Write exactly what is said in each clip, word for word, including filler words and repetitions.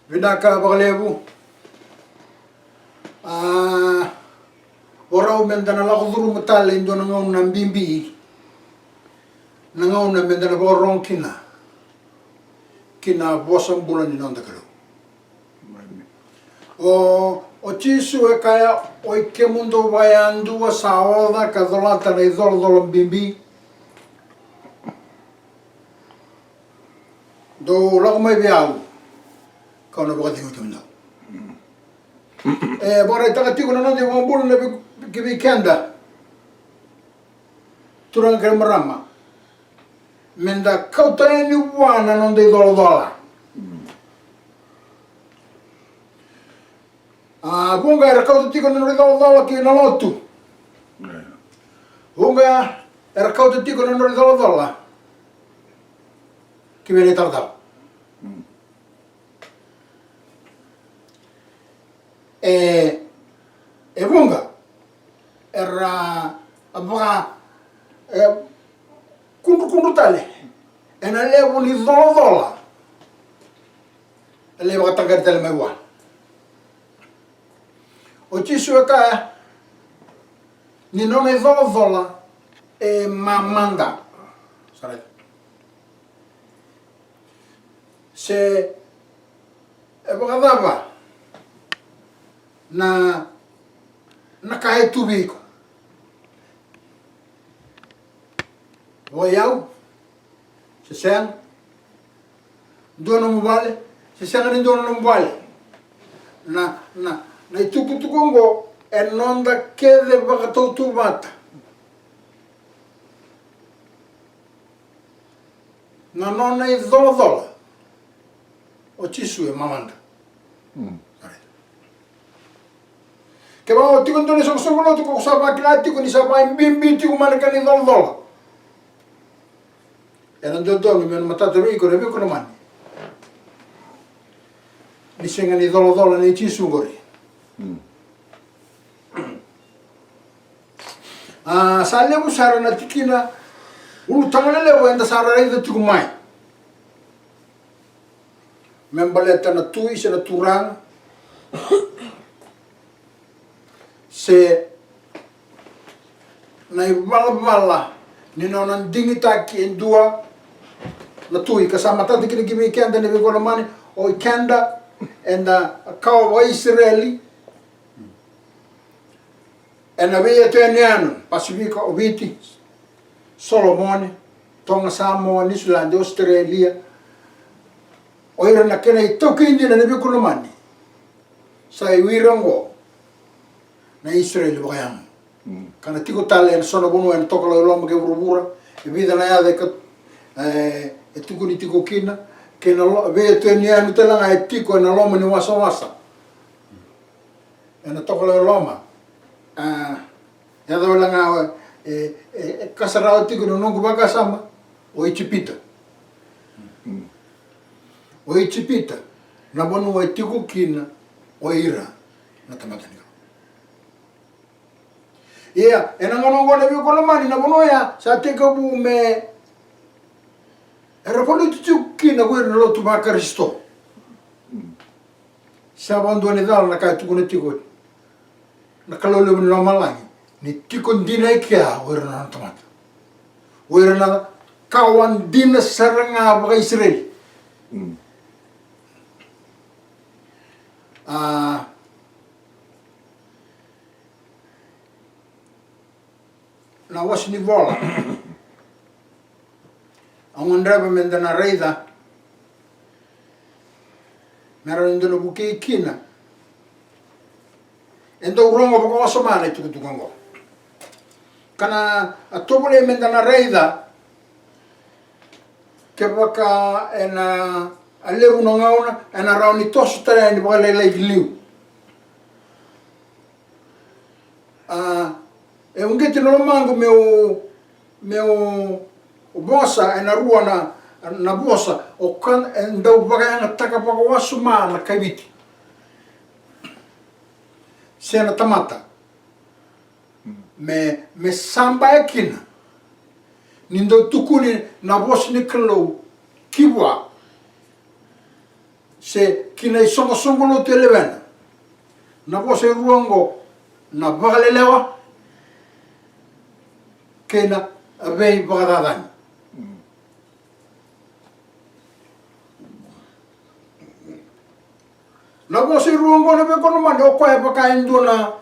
Vinaka vakalevu. A, vakarau meda na lako curuma tale e dua na gauna bibi, na gauna meda na vakarogo kina ki na vosa bula ni noda Kalou. O, o Jisu e kaya, oi kemudou vakayadua sa oca ka colata na icolacola bibi, dou lako mai vei au, kau na vakacegui kemudou. E vakaraitaka tiko na noda ivakabula na vei, ki vei keda, turaga kei na marama, meda kauta yani vua na noda icolacola. A, vuqa era kauta tiko na nodra icolacola ki na lotu. Vuqa era kauta tiko na nodra icolacola ki vei na italatala. E, e vuqa era, a, vaka, e, kudrukudru tale ena levu ni colacola. E lai vakataqari tale mai vua. O Jisu e kaya ni nona icolacola e mamada. Sa raica? Se e vakacava na, na ka e tu vei iko? O yau, se sega, dua nomu vale, se sega ni dua nomu vale. Na, na, na itukutuku oqo e noda kece vakatautauvata. Na nona icolacola o Jisu e mamada. Kevaka o tiko dua na isoqosoqo lotu ko sa vakila tiko ni sa vakabibi tiko mai na kena icolacola, ena dodonu me na matata vei iko na veikonamani ni sega ni colacola nei Jisu qori. A, sa levu sara na tikina ulutaga lelevu eda sa raica tiko mai me baleta na tui se na turaga, se na ivalavala ni nona digitaki e dua na tui, ka sa matata kina ki vei keda na veikonamani, o i keda eda kawa vakaIsireli. Ena veiyatu yanuyanu Pasifika, o Viti, Solomone, Toga, Samoa, Niusiladi, Ositerelia, o ira na kena itaukei dina na veikonamani, sa i ira oqo na Isireli vakayago. Ka na tiko tale ena so na vanua ena tokalau e loma kei vuravura, e vica na yaca e ka, e, e tukuni tiko kina, kei na lo, veiyatu yanuyanu tale ga e tiko ena loma ni wasawasa. Ena tokalau e loma. A, yaco wale ga, e, e, e kasa rawa tiko na noqu vakasama, o Ijipita. O Ijipita na vanua e tiko kina o ira na tamata ni Kalou. Ia, ena gauna oqo na veikonamani, na vanua ya sa tekivu me era valuti tiko kina ko ira na lotu vaKarisito. Sa vakadua ni cala na ka e tukuna tiko na Kalou levu ni lomalagi, ni tiko dina e kea o ira na nona tamata, o ira na kawa dina sara ga vakaIsireli. A, na wase ni vola. Au gadreva meda na raica me rawa ni da na vukei kina. E dau rogo vakawasoma na itukutuku oqo. Ka na, a, tovolei meda na raica, kevaka ena, a, levu na gauna ena rawa ni toso tale yani vakalailai ki liu. A, e uqeti na lomaqu meu, meu vosa ena rua na, na vosa o koya e dau vakayagataka vakawasoma na kaiviti se na tamata. Me, me sabaya kina ni dau tukuni na vosa ni Kalou ki vua. se ki na isoqosoqo lotu e lewena na vosa e rua oqo, na vakalelewa kei na veivakacacani. Na vosa e rua oqo, na veiwekani lomani, o koya e vaka e dua na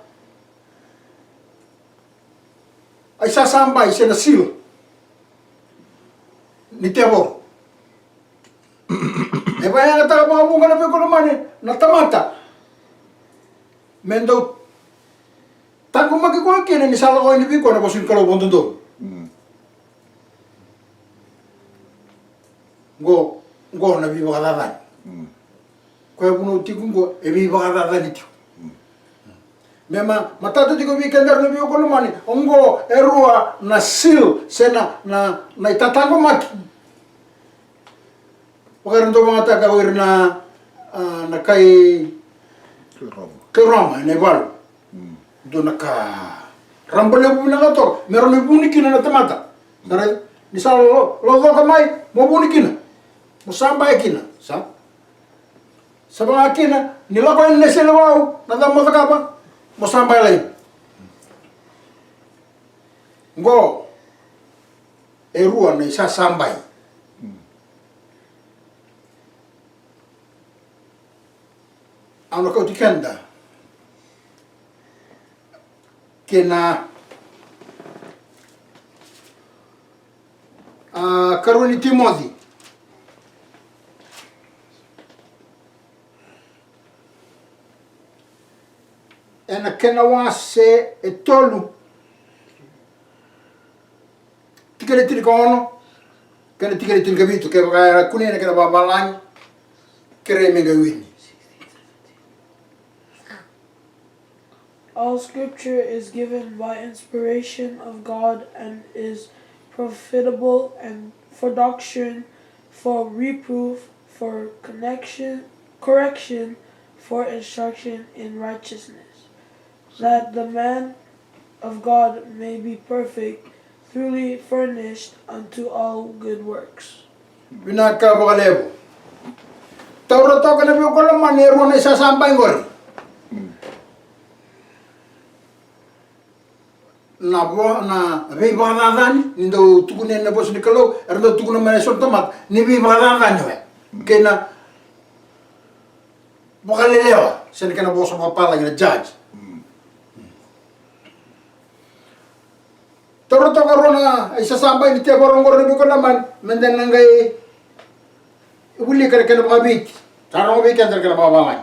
isasabai se na seal ni tevoro. E vakayagataka vakavuqa, na veiwekani lomani, na tamata me dau taqomaki koya kina ni sa lako yani vei koya na vosa ni Kalou vakadodonu. Qo, qo na veivakacacani. Koya e vunau tiko qo, e veivakacacani tiko. Me ma, matata tiko vei keda na veiwekani lomani, oqo e rua na seal se na, na, na itataqomaki. Vaka era dau vakayagataka o ira na, a, na kai, kai Roma ena ivalu. Dua na ka raba levu vinaka toka me rawa ni vuni kina na tamata. Sa raica, ni sa lo, locoka mai, mo vuni kina, mo sabai kina. Sa, sa vaka kina ni lako yani na iseleiwau, na cava mo cakava? Mo sabai lai. Qo e rua na isasabai. Au na kauti keda kei na, a, karua ni Timoci, ena kena wase e tolu, tikina e tinikaono kei na tikina e tinikavitu. Kevaka e kunei na kena vavalagi, kerei me qai wili. All scripture is given by inspiration of God and is profitable and for doctrine, for reproof, for connection, correction, for instruction in righteousness, that the man of God may be perfect, thoroughly furnished unto all good works. Vinaka vakalevu. Taura toka na veiwekani lomani e rua na isasabai qori. Na vo, na veivakacacani, ni dau tukuni na vosa ni Kalou, era dau tukuna mai na so na tamata ni veivakacacani oya. Kei na vakalelewa, se na kena vosa vakapalagi na judge. Taura toka rua na isasabai ni tevoro oqori na veiwekani lomani, me da na qai wilika na kena vakaviti. Sa rogo vei keda na kena vakavalagi.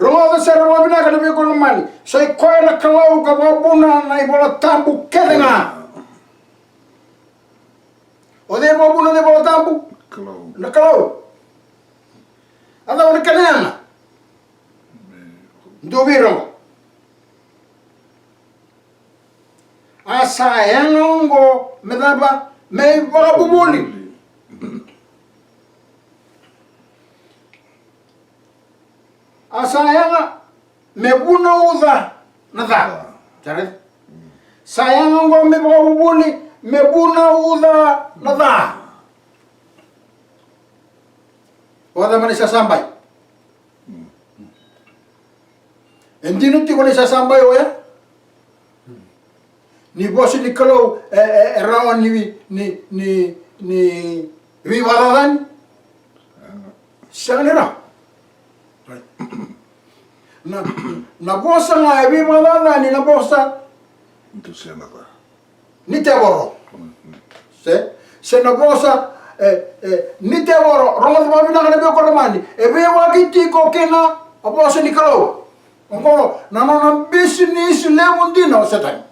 Rogoca sara vakavinaka na veiwekani lomani. Sa i koya na Kalou ka vakavuna na iVola Tabu kece ga. O cei e vakavuna na iVola Tabu? Kalou. Na Kalou. A cava na kena yaga? Dou veirogo. A sa yaga oqo me cava? Me ivakavuvuli. A sa yaga me vunauca na ca. Sa raica? Sa yaga oqo me ivakavuvuli, me vunauca na ca. O cava na isasabai? E dina tiko na isasabai oya? Ni vosa ni Kalou e, e, e rawa ni, ni, ni, ni veivakacacani? Sega ni rawa. Na, na vosa ga e veivakacacani na vosa ni tevoro. Se, se na vosa, e, e, ni tevoro, rogoca vakavinaka na veiwekani lomani, e veiwaki tiko kei na vosa ni Kalou. Oqo na nona bisinisi levu dina o Setani.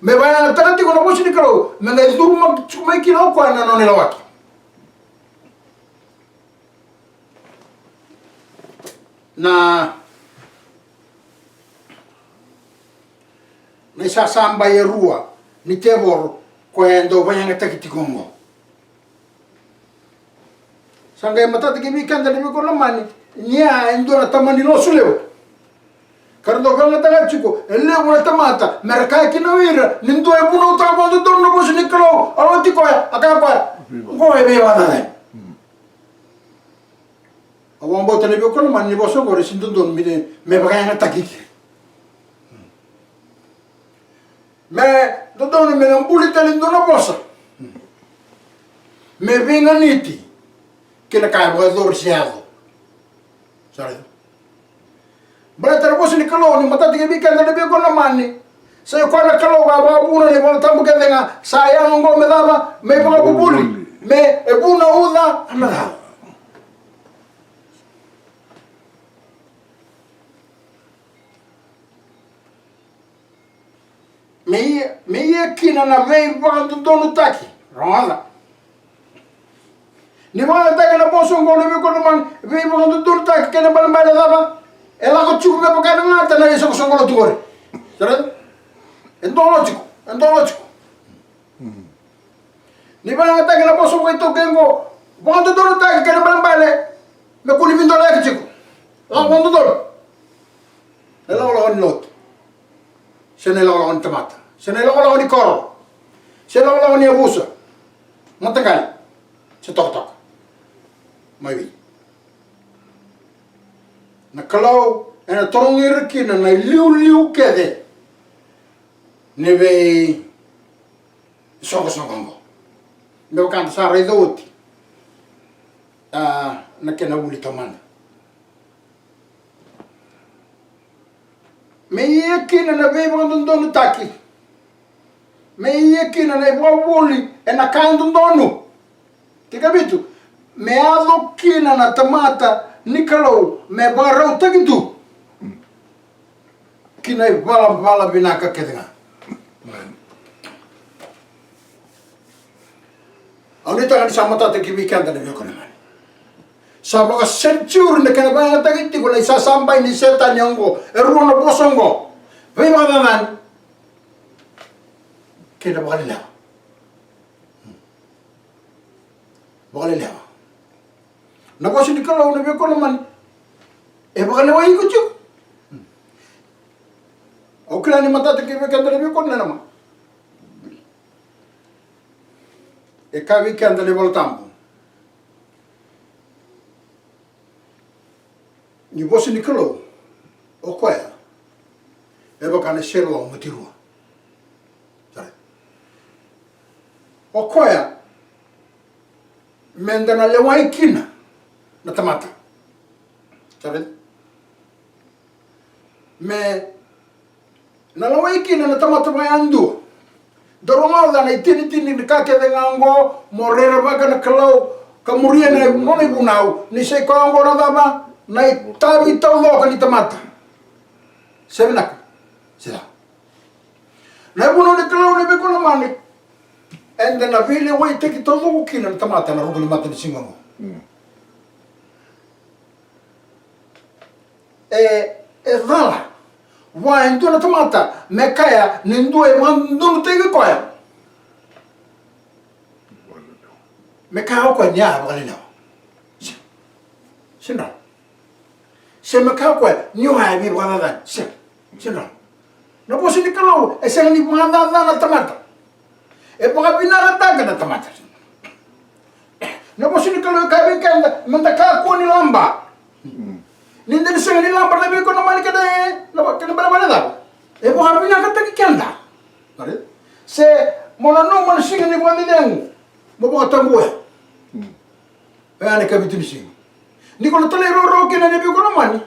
Me vakayagataka tiko na vosa ni Kalou me qai curumaki tiko mai kina o koya na nona ilawaki. Na, na isasabai e rua ni tevoro koya e dau vakayagataki tiko oqo. Sa qai matata ki vei keda na veiwekani lomani, ni a e dua na tamani losu levu. Ka ra dau vakayagataka tiko e levu na tamata me ra kaya kina o ira ni dua e vunautaka vakadodonu na vosa ni Kalou, a oti koya, a kaya koya, qo e veivakacacani. Au vakabauta na veiwekani lomani ni vosa oqori e sega ni dodonu me, me vakayagataki ike. Me dodonu me na buli tale e dua na vosa me veiganiti kei na ka e vakayacori se yaco. Sa raica? Baleta na vosa ni Kalou ni matata kei vei keda na veiwekani lomani, sa i koya na Kalou ka vakavuna na iVola Tabu kece ga, sa yaga oqo me cava? Me ivakavuvuli. Me, e vu na uca, a na cava? Me ia, me ia kina na veivakadodonutaki. Rogoca. Ni vakayagataki na vosa oqo na veiwekani lomani, veivakadodonutaki kei na ibalebale cava? E lako tiko me vaka na gata na isoqosoqo lotu qori. Sa raica? E dolo tiko, e dolo tiko. Ni vakayagataki na vosa vakaiTaukei oqo, vakadodonutaki kei na ibalebale me kua ni veidolaki tiko. Lako vakadodonu. Na ilakolako ni lotu, se na ilakolako ni tamata, se na ilakolako ni koro, se na ilakolako ni yavusa, mataqali, se tokatoka. Mai vei? Na Kalou ena tarogi ira kina na iliuliu kece ni veisoqosoqo oqo. Me vaka eda sa raica oti, a, na kena vuli taumada. Me ia kina na veivakadodonutaki. Me ia kina na ivakavuvuli ena ka e dodonu. Tikavitu, me yaco kina na tamata ni Kalou me vakarautaki tu ki na ivalavala vinaka kece ga. Au nuitaka ni sa matata ki vei keda na veiwekani lomani. Sa vakasenitiuri na kena vakayagataki tiko na isasabai ni Setani oqo, e rua na vosa oqo: veivakacacani kei na vakalelewa. Vakalelewa. Na vosa ni Kalou na veiwekani lomani, e vakalewai iko tiko. Au kila ni matata ki vei keda na veiwekani lomani. E kaya vei keda na iVola Tabu ni vosa ni Kalou, o koya e vaka na selo au mati rua. Sa raica? O koya me da na lewai kina na tamata. Sa raica? Me na lewai kina na tamata vakayadua. Dou rogoca na itinitini ni ka kece ga oqo, mo rerevaka na Kalou ka muria na nona ivunau, ni sa i koya oqo na cava? Na itavi taucoko ni tamata. Se vinaka se ca. Na ivunau ni Kalou na veiwekani lomani, eda na veilewaitaki taucoko kina na tamata ena ruku ni matanisiga oqo. E, e cala vua e dua na tamata me kaya ni dua e vakadodonutaki koya, me kaya o koya ni a vakalelewa. Se, se dra. Se me kaya o koya ni o a e veivakacacani. Se, se dra. Na vosa ni Kalou e sega ni vakacaca na tamata. E vakavinakataka na tamata. Na vosa ni Kalou e kaya vei keda me da kakua ni laba. Ni da ni sega ni laba na veiwekani lomani kei na, na, kei na ibalebale cava? E vakavinakataki keda. Se mo nanuma na siga ni vakacecegu, mo vakatabuya. Oya na ikavitu ni siga. Ni ko na talairawarawa kina na veiwekani lomani.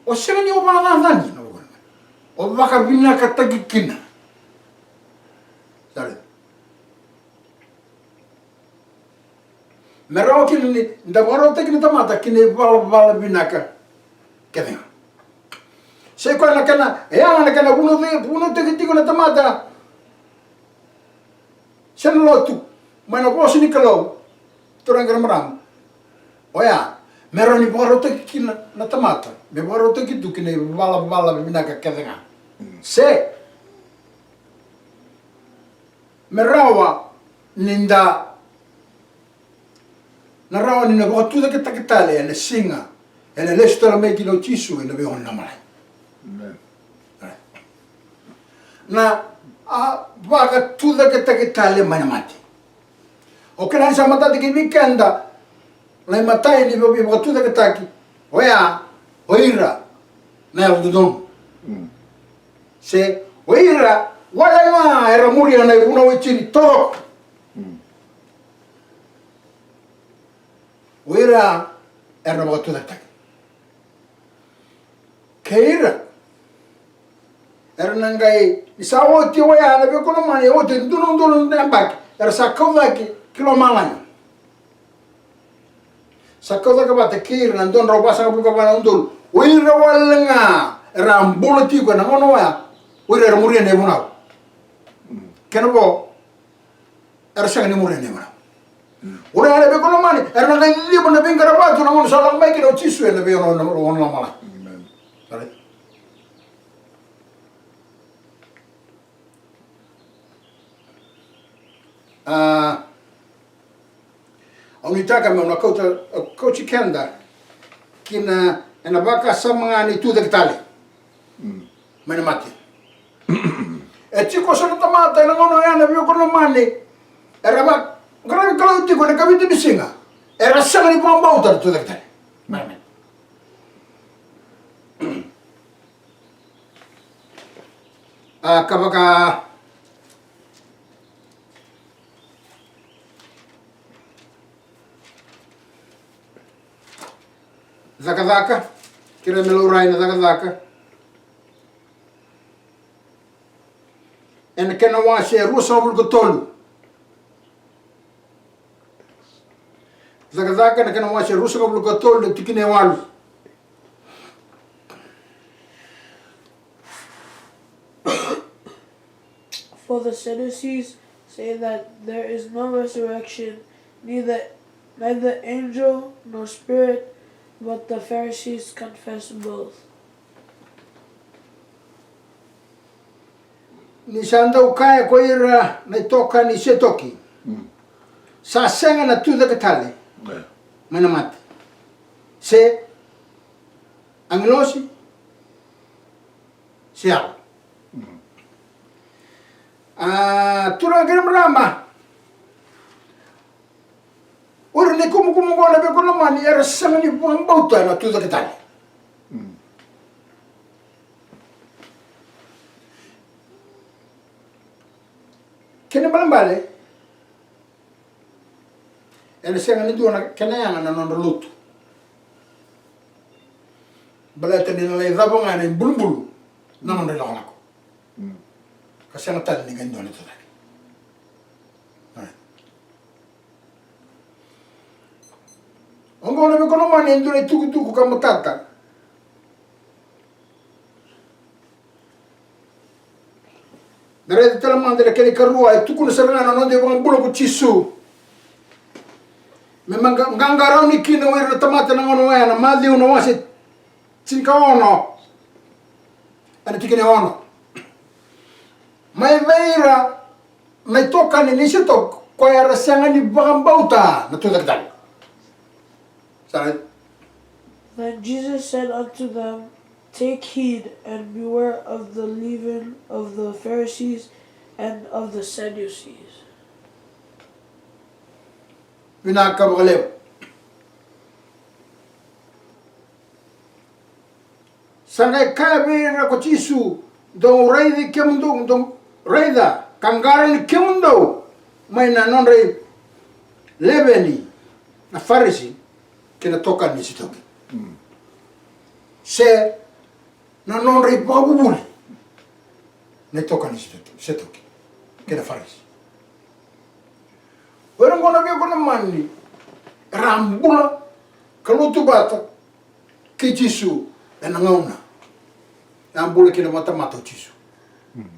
O sega ni o vakacacani, o vakavinakataki kina. Sa raica? Me rawa kina ni da vakarautaki na tamata ki na ivalavala vinaka kece ga. Sa i koya na kena, e yaga na kena vunau, vunautaki tiko na tamata se na lotu mai na vosa ni Kalou, turaga kei na marama. Oya, me rawa ni vakarautaki kina na tamata, me vakarautaki tu ki na ivalavala vinaka kece ga. Se me rawa ni da na rawa ni na vakatucaketaki tale ena siga ena lesu tale mai kina o Jisu ena veigauna ni lomalagi. Na, a, vakatucaketaki tale mai na mate. O kila ni sa matata ki vei keda Na imatai ni veivakatucaketaki oya o ira na yalododonu. Mm. Se o ira wale ga era muria na ivunau e tini taucoko. Mm. O ira era na vakatucaketaki. Kei ira era na qai, ni sa oti oya na veikonamani, e oti e dua na udolu na yabaki, era sa kau cake ki lomalagi. Sa kau cake vata kei ira na dua na drau vasagavulu ka va na udolu. O ira wale ga era a bula tiko ena gauna oya, o ira era muria na ivunau. Kena vo, era sega ni muria na ivunau. O ira na veikonamani era na qai ciciva na veiqaravatu na gauna sa lako mai kina o Jisu ena veivanua na lomalagi. Amen. Right. A, au nuitaka meu na kauta, kauti keda kina ena vakasama ga ni tucake tale. Mm. Mai na mate. E tiko so na tamata ena gauna oya na veivakarau lomani, era vaqaravi Kalou tiko ena ikaviti ni siga, era sega ni vakabauta na tucake tale. Amen. A, ka vaka Cakacaka, kerea me laurai na Cakacaka. Ena kena wase e ruasagavulu ka tolu. Cakacaka, na kena wase e ruasagavulu ka tolu, na tikina e walu. For the Sadducees say that there is no resurrection, neither, neither angel nor spirit, but the Pharisees confess both. Ni sa dau kaya ko ira na itokani Setoki, mm, sa sega na tucake tale, yeah, mai na mate, se agilosi, se yalo. Mm. A, turaga kei na marama, o ira na ikumukumu oqo na veivakarau lomani era sega ni vakabauta na tucake tale. Mm. Kena ibalebale, ena sega ni dua na kena yaga na nodra lotu. Baleta ni na lai cava ga na ibulubulu na nodra ilakolako. Mm. Ka sega tale ni qai dua na tucake. Oqo na veivakarau lomani e dua na itukutuku ka matata. Da raica tale mada na kena ikarua, e tukuna sara ga na noda iVakabula ko Jisu me ma qa-, qaqarauni kina o ira na tamata na gauna oya, na Maciu na wase tinikaono, ena tikina e ono. Mai vei ira na itokani ni Setoki, koya era sega ni vakabauta na tucake tale. Sa raica? Then Jesus said unto them, take heed and beware of the leaven of the Pharisees and of the Sadducees. Vinaka vakalevu. Sa qai kaya vei ira ko Jisu, dou raici kemudou, dou raica ka qarauni kemudou mai na nodra ileveni na Farisi kei na itokani ni Setoki. Mm. Se na nodra ivakavuvuli na itokani ni Setoki, Setoki kei na Farisi. O ira oqo na veivakarau lomani era a bula ka lotu vata kei Jisu ena gauna e a bula kina vakatamata o Jisu. Mm.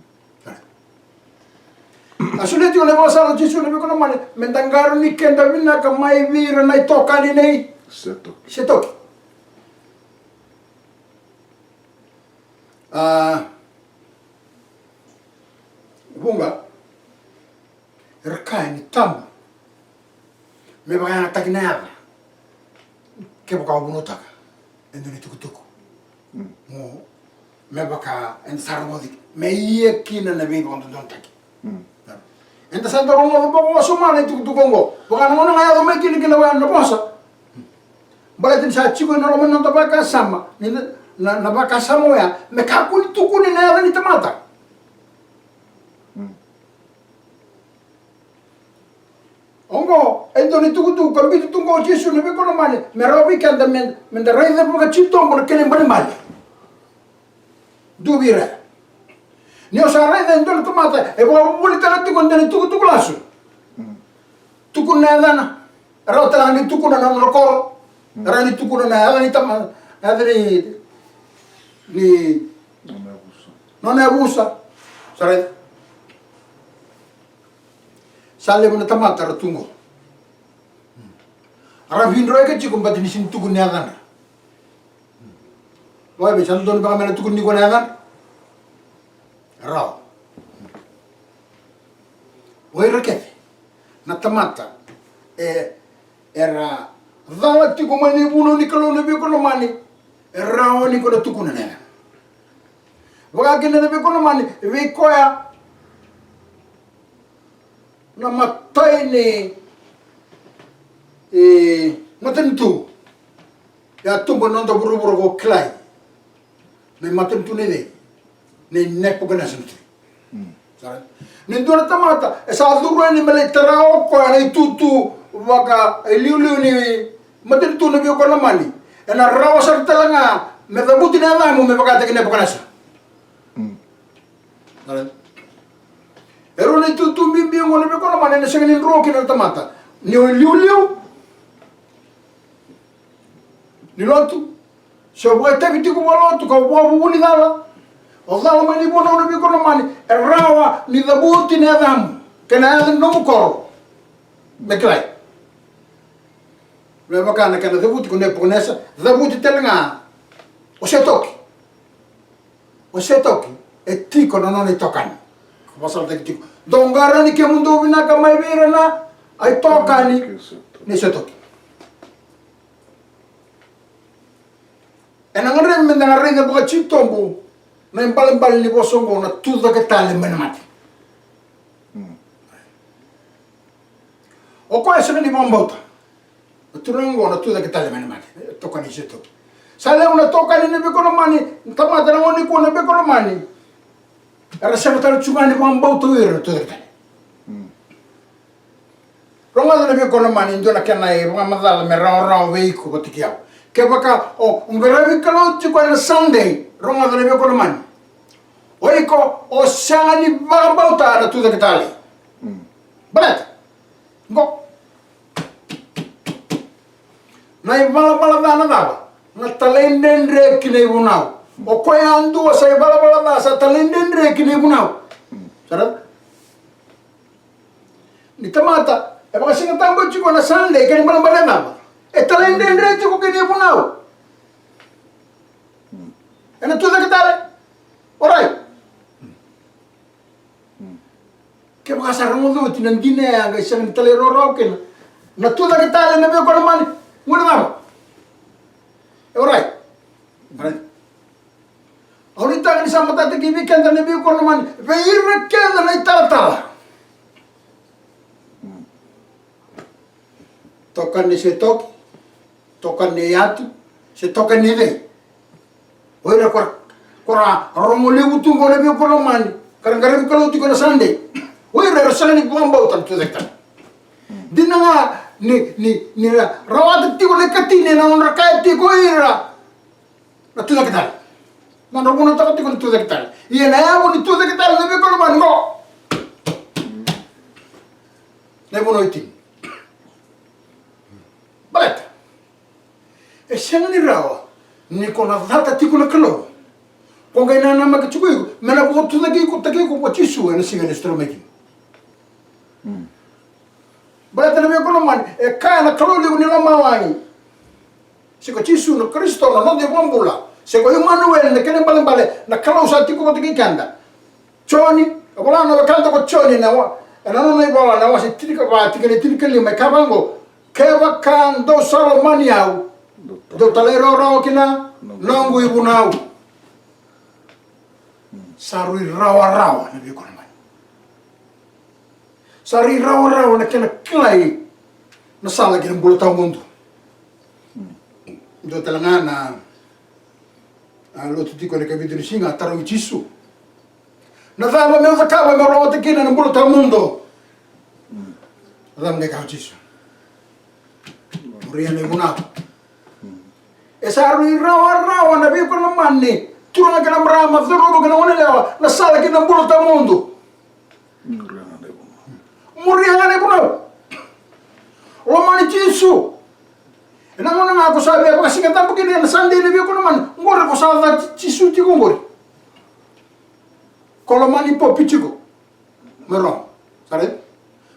A solia tiko na ivakasala o Jisu na veivakarau lomani, me da qarauni keda vinaka mai vei ira na itokani nei Setoki. Setoki. A, vuqa era kaya ni tabu me vakayagataki na yaca kevaka o vunautaka e dua na itukutuku. Mm. Mo, me vaka eda sa rogoci, me ia kina na veivakadodonutaki. Mm. Eda sa dau rogoca vakawasoma na itukutuku oqo. Vaka na gauna ga e yaco mai kina kina vaka na vosa. Mm. Baleta ni sa tiko ena loma ni noda vakasama, ni na, na, na vakasama oya me kakua ni tukuni na yaca ni tamata. Oqo e dua na itukutuku ka biuta tu qo o Jisu na veikonamani me rawa vei keda me, me da raica vakatitobu na kena ibalebale. Dua vei ira. Ni o sa raica e dua na tamata e vakavuvulitaka tiko e dua na itukutuku lasu, tukuna na yacana. E rawa tale ga ni tukuna na nona koro. E rawa ni tukuna na yaca ni tama, na yaca ni, ni nona yavusa. Nona yavusa. Sa raica. Sa levu na tamata ra tu qo. Ra vidroika tiko baleta ni sega ni tukuni na yacana. Vakaevei, sa dodonu beka me na tukuni nikua na yacana? Rawa. O ira kece na tamata e, era cala tiko mai na ivunau ni Kalou na veikonamani, e rawa ni ko na tukuna na yacana. Vaka kina na veikonamani vei koya na imatai ni, e, matanitu e a tubu ena noda vuravura ko Kilai. Na imatanitu nei cei? Nei Nepukanesa na tui. Sa raica? Ni dua na tamata e sa curu yani me lai tara o koya na itutu vakailiuliu ni matanitu na veikonamani, ena rawa sara tale ga me cavuti na yacamu me vakataki Nepukanesa. Sa raica? E rua na itutu bibi oqo na veikonamani ena sega ni dro kina na tamata. Ni o iliuliu ni lotu, se o vakaitavi tiko vakalotu ka vakavuvuli cala, o cala mai na ivunau na veikonamani, e rawa ni cavuti na yacamu kei na yaca ni nomu koro me Kilai. Me vaka na kena cavuti ko Nepukanesa, cavuti tale ga o Setoki. O Setoki e tiko na nona itokani. Ka vakasalataki tiko, dou qara ni kemudou vinaka mai vei ira na itokani nei Setoki. Ena gadrevi me da na raica vakatitobu na ibalebale ni vosa oqo na tucake tale mai na mate. O koya e sega ni vakabauta. Na turaga oqo na tucake tale mai na mate, e tokani Setoki. Sa levu na tokani na veikonamani, na tamata na gauna nikua na veikonamani, era sega tale tu ga ni vakabauta o ira na tucake tale. Rogoca na veikonamani, dua na kena ivakamacala me rawarawa vei iko vata kei au. Kevaka o, o beravi Kalou tiko ena Sunday, rogoca na veikonamani. O iko o sega ni vakabauta na tucake tale. Baleta qo na ivalavala ca na cava? Na talaidredre ki na ivunau. O koya yadua sa ivalavala ca, sa talaidredre ki na ivunau. Sa raica? Ni tamata e vakasigatabu tiko na Sunday, kena ibalebale cava? E talaidredre tiko ki na ivunau. Ena tucake tale. Orait. Kevaka sa rogoca oti na dina ya, qai sega ni talairawarawa kina na tucake tale na veikonamani, gona cava? E orait. Orait. Au nuitaka ni sa matata ki vei keda na veikonamani, vei ira keda na italatala. Tokani se toki, tokani yatu, se tokani cei? O ira ko ra, ko ra rogo levu tu qo na veikoromani, ka ra qaravi Kalou tiko na Sunday. O ira era sega ni vakabauta na tucake tale. Dina ga ni, ni, ni ra rawata tiko na ikatini ena nodra kaya tiko o ira na tucake tale. Nodra vunautaka tiko na tucake tale. Ia na yavu ni tucake tale na veikoromani qo. Na ivunau e tini. Baleta e sega ni rawa ni ko na cata tiko na Kalou, ko qai nanamaki tiko iko me na vakatucake iko, taki iko ko Jisu ena siga ni sotolo mai kina. Baleta na veikoromani, e kaya na Kalou levu ni lomalagi, se ko Jisu na Karisito na noda iVakabula, se ko Imanueli na kena ibalebale, na Kalou sa tiko vata kei keda. Joni, e vola na wekada ko Joni ena, ena nona ivola na wase tinikava, tikina e tinikalima, e kaya vaqo: Kevaka dou sa lomani au, dou talairawarawa ki na noqu ivunau. Sa rui rawarawa na veikoromani. Sa rui rawarawa na kena kilai na sala ki na bula tawamudu. Dua tale ga na, a, lotu tiko ena ikavitu ni siga, a tarogi Jisu: Na cava meu cakava meu rawata kina na bula tawamudu? Na cava qai kaya o Jisu? Muria na ivunau. E sa rui rawarawa na veika lomani, turaga kei na marama, cauravou kei na goneyalewa, na sala ki na bula tawamudu. Muria ga na ivunau. Lomani Jisu. Ena gauna ga ko sa via vakasigatabu kina ena Sunday na veika lomani, qori ko sa cati Jisu tiko qori. Ko lomani Popi tiko. Mai Roma. Sa raica?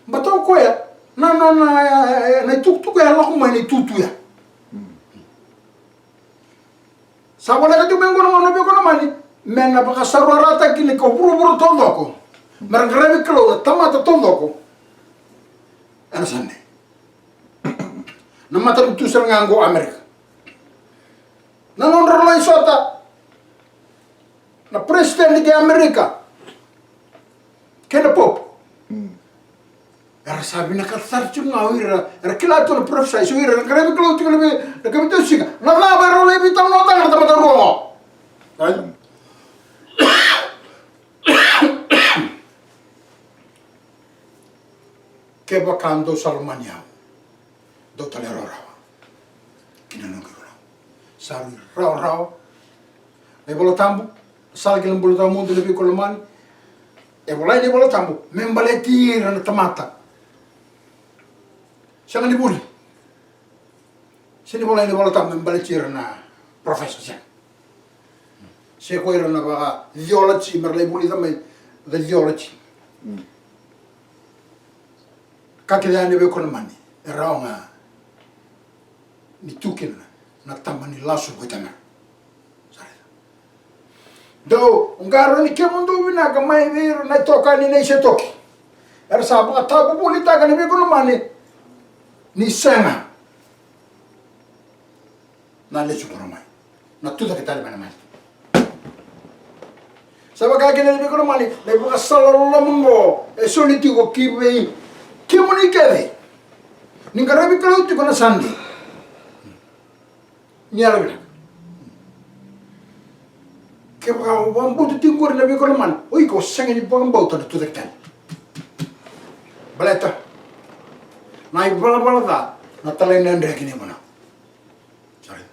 Baleta o koya na, na, na, na itukutuku ya lako mai na itutu ya. Sa voleka tu mai qo na gauna vei iko na mani me na vakasaurarataki na ika vuravura taucoko, me ra qaravi Kalou na tamata taucoko ena Sunday. Na matanitu sara ga qo Amerika. Na nodra lai sota na president kei Amerika kei na Pope. Era sa vinakata sara tiko ga o ira era kila tu na parofisai, so ira era qaravi Kalou tiko na vei, na kavetausiga. Na cava era lai veitalanoataka na tamata rua qo? Right? Kevaka dou sa lomani au, dou talairawarawa ki na noqu iVunau. Sa rui rawarawa na iVola Tabu, sala ki na bula tawamudu na veika lomani. E volai na iVola Tabu me baleti ira na tamata. Sega ni vuli. Sega ni volai na iVola Tabu me baleti ira na professor, sega. Se ko ira na vakatheology, me ra lai vulica mai the theology. Ka kece yani vei iko na mani e rawa ga ni tu kina na taba ni lasu vakatamera. Sa raica? Dou qarauni kemudou vinaka mai vei ira na itokani na isetoki. Era sa vakatavuvulitaka na vei iko na mani ni sega na lesu qo mai, na tucake tale mai na mate. Sa vaka kina na vei iko na mani na ivakasala loloma qo e soli tiko ki vei kemuni kece ni qaravi Kalou tiko na Sunday. Ni yalovinaka. Kevaka o vakabauta tiko qori na vei iko na mani, o iko sega ni vakabauta na tucake tale. Baleta na ivalavala ca na talaidredre ki na iVunau. Sa raica?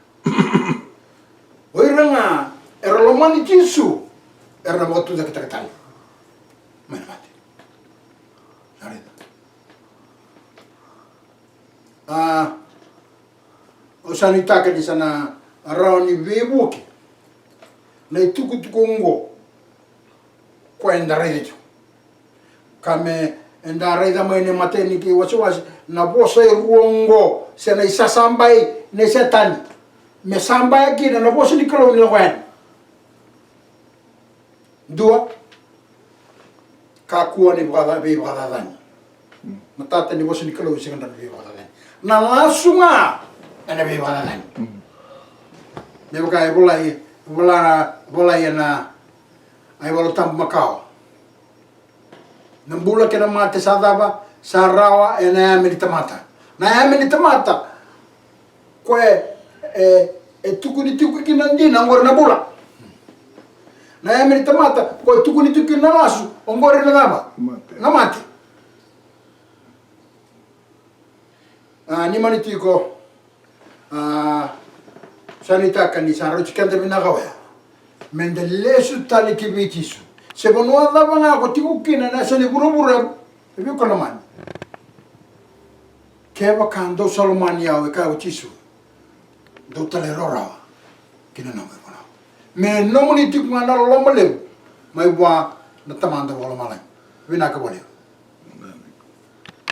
O ira ga era lomani Jisu era na vakatucaketaka tale mai na mate. Sa raica? A, au sa nuitaka ni sa na rawa ni veivuke na itukutuku oqo. Koya eda raica tiko. Ka me eda raica mai na imatai ni keiwasewase na vosa e rua oqo, se na isasabai nei Setani, me sabaya kina na vosa ni Kalou ni lako yani. Dua, kakua ni vakaca-, veivakacacani. Matata ni vosa ni Kalou e sega ni veivakacacani. Na lasu ga ena veivakacacani. Me vaka e volai, vola, volai ena iVola Tabu makawa. Na bula kei na mate sa cava? Sa rawa ena yame ni tamata. Na yame ni tamata koya e, e tukuni tiko kina dina oqori na bula. Na yame ni tamata koya e tukuni tiko kina na lasu oqori na cava? Mate. Na mate. A, ni mani tiko, a, sa nuitaka ni sa rauti keda vinaka oya me da lesu tale ki vei Jisu. Se vanua cava ga ko tiko kina na yasa ni vuravura, e vei iko na mani. Kevaka dou sa lomani au, e kaya o Jisu, dou talairawarawa ki na noqu iVunau. Me nomuni tiko ga na loloma levu mai vua na Tamada vakalomalagi. Vinaka vakalevu.